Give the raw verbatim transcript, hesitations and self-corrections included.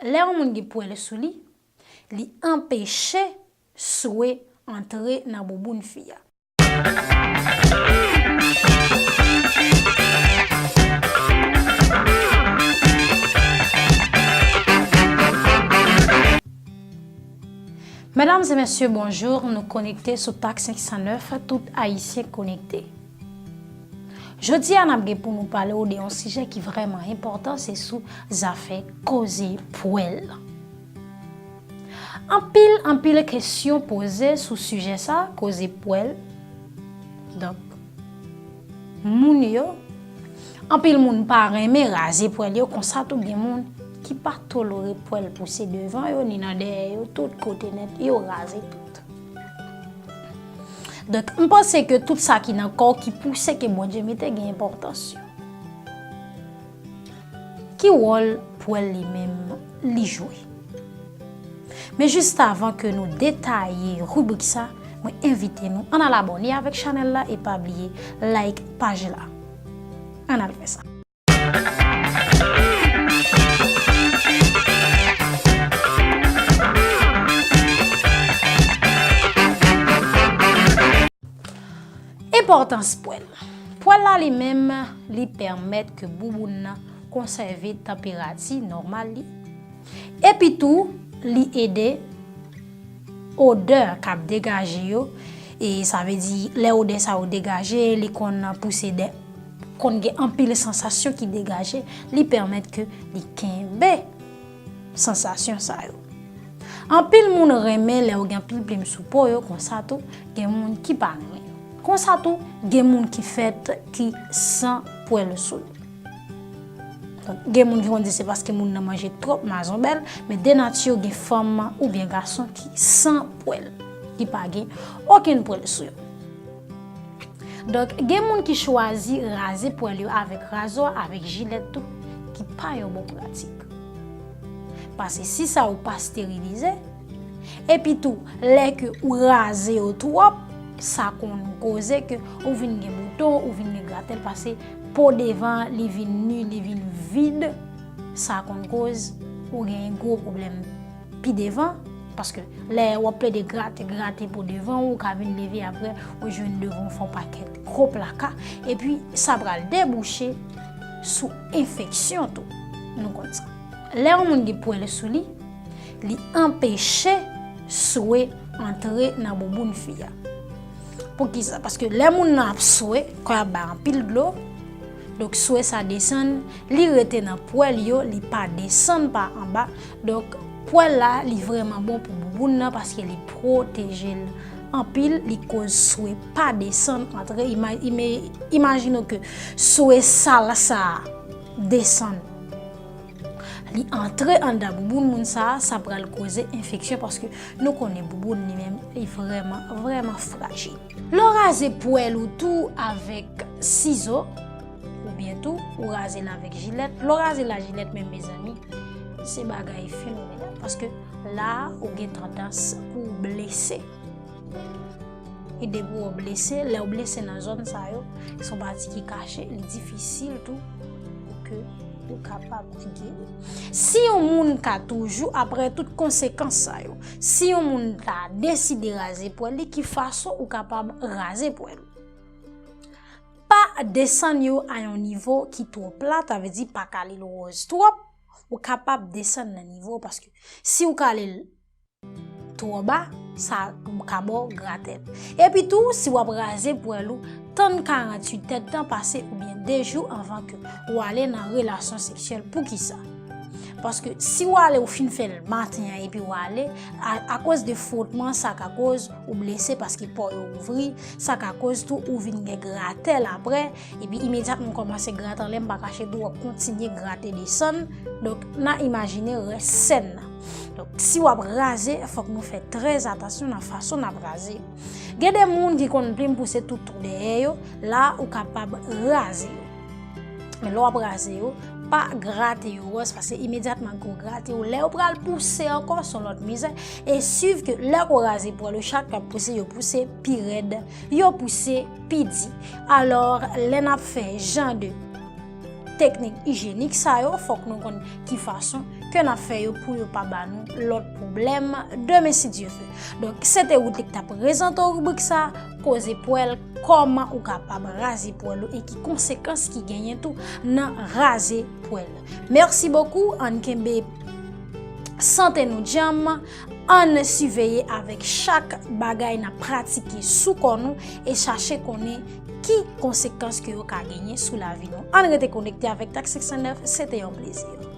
Lè yon moun gen pwèl sou li, li anpeche swe antre nan bouboun fi a. Medam e mesye, bonjou. Nou konekte sou Tag senk san nèf, tout Ayisyen konekte. Jodi a, n ap gen pou nou pale w de yon sijè ki vrèman enpòtan, se sou zafè koze pwèl. Anpil, anpil kesyon poze sou sijè sa, koze pwèl. Donk, moun yo, anpil moun pa renmen raze pwèl yo, konsa tou gen moun ki pa tolere pwèl pouse devan yo, ni nan dèyè yo, tout kote nèt, yo raze tout. Donk, m panse ke tout sa ki nan kò w ki pouse ke Bondye mete gen enpòtans yo. Ki wòl pwèl li menm li jwe? Men jis avan ke nou detaye ribrik sa, mwen envite nou ann al abòne avèk chanèl la e pa bliye like paj la. Ann al fè sa. Enpòtans pwèl. Pwèl la li menm, li pèmèt ke bouboun nan konsève tanperati nòmal li. Epi tou, li ede odè k ap degaje yo, e sa vle di, lè odè sa yo degaje, li konn pouse de, konn gen anpil sansasyon ki degaje, li pèmèt ke li kenbe sansasyon sa yo. Anpil moun renmen lè yo gen anpil plim sou po yo, konsa tou, gen moun ki pa renmen yo. Konsa tou, gen moun ki fèt ki san pwèl sou li. Donk, gen moun ki konn di se paske moun nan manje twòp mazonbèl, men de nati gen fanm oubyen gason ki san pwèl, ki pa gen okenn pwèl sou yo. Donk, gen moun ki chwazi raze pwèl yo avèk razwa, avèk jilèt tou, ki pa yon bon pratik. Paske si sa yo pa esterilize, epi tou, lè ke ou raze yo twòp, sa konn koze ke ou vin gen bouton, ou vin gen gratèl, paske po devan li vin ni, li vin vid, sa konn koz ou gen gwo pwoblèm pi devan, paske lè w ap plede grate, grate po devan, ou ka vin leve apre, ou jwenn devan w fè yon pakèt gwo plaka, epi sa pral debouche sou enfeksyon tou. Nou konn sa. Lè yon moun gen pwèl sou li, li anpeche swe antre nan bouboun fi a. Poukisa? Paske lè moun nan ap swe, kò a bay anpil dlo, donk swe sa desann, li rete nan pwèl yo, li pa desann pa anba. Donk, pwèl la, li vrèman bon pou bouboun nan paske li pwoteje l anpil, li koz swe pa desann antre. Ima-, ime-, imajine w ke swe sal sa a desann. Li antre anndan bouboun moun sa a, sa pral koze enfeksyon paske nou konnen bouboun li menm, li vrèman, vrèman frajil. Lè w raze pwèl ou tou avèk sizo, oubyen tou, ou raze l avèk jilèt. Lè w raze l ak jilèt menm, mezanmi, se bagay fenomenal. Paske la, ou gen tandans pou w blese. E depi w blese, lè w blese nan zòn sa yo, se yon pati ki kache, li difisil tou pou ke ou kapab geri. Si yon moun ka toujou, apre tout konsekans sa yo, si yon moun ta deside raze pwèl li, ki fason ou kapab raze pwèl? Pa desann yo a yon nivo ki twò plat, sa vle di pa kale l wòz twòp, ou kapab desann nan nivo, paske si w kale l twò ba, sa ka ba w gratèl. Epi tou, si w ap raze pwèl ou, tann karanntuit èdtan pase oubyen de jou anvan ke w ale nan relasyon seksyèl. Poukisa? Paske si w ale, ou fin fè l maten an epi w ale, a, akoz de fwotman, sa ka koz ou blese paske po yo ouvri, sa ka koz tou ou vin gen gratèl apre, epi imedyatman w kòmanse grate anlè, m pa kache di w, w ap kontinye grate desann. Donk, n a imajine rès sèn nan. Donk, si w ap raze, fòk nou fè trè atansyon nan fason n ap raze. Gen de moun ki konn plim pouse toutou dèyè yo, la ou kapab raze yo. Men lè w ap raze yo, pa grate yo wòz, paske imedyatman ke w grate yo, lè yo pral pouse ankò, se yon lòt mizè. E swiv ke lè ke w raze pwèl yo, chak k ap pouse, yo pouse pi rèd, yo pouse pi di. Alò, lè n ap fè jan de teknik ijyenik sa yo, fòk nou konn ki fason ke n ap fè yo pou yo pa ba nou lòt pwoblèm demen si Dye vle. Donk, se te Woodlick t ap prezante w ribrik sa, koze pwèl, kòman ou kapab raze pwèl ou e ki konsekans ki genyen tou nan raze pwèl. Mèsi bokou, ann kenbe sante nou djanm, ann siveye avèk chak bagay n ap pratike sou kò nou e chache konnen ki konsekans ke yo ka genyen sou lavi nou. Ann rete konekte avèk Tak senk san nèf, se te yon plezi.